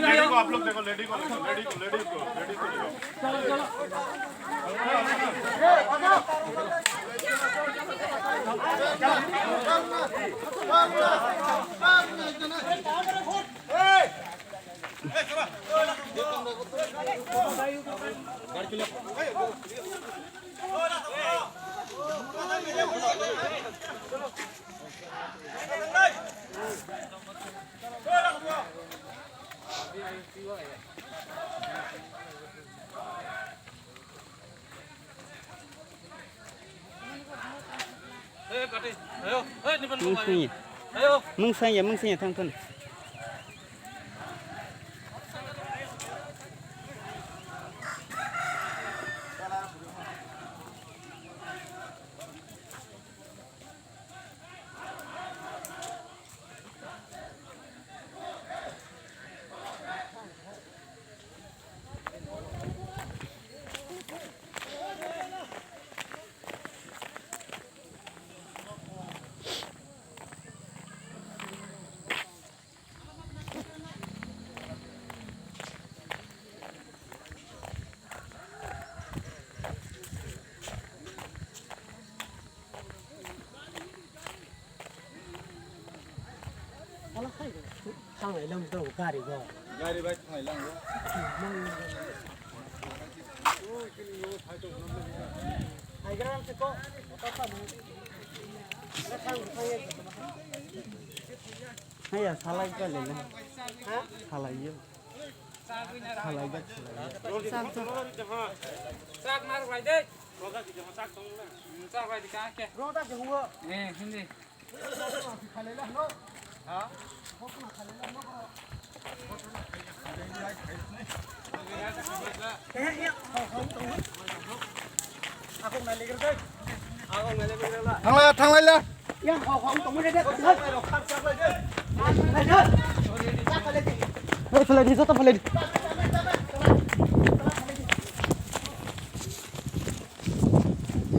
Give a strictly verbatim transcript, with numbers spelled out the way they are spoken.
लेडी को आप लोग देखो, लेडी को देखो, लेडी को, लेडी को, लेडी को। Mungsanya, mungsanya thang thun. Thanglai lam to gari go. Gari bai thanglai lam go. Hai gram se ko. Hai ya, salai ka le le. Ha? Salai yo. Salai ba, salai yo. Sak, sak. Sak mar bai de. Sak bai de ka ke. Roda ke huwa. Eh, hindi. Ha? Thangla, thangla. Hey, phalai di, joto phalai di.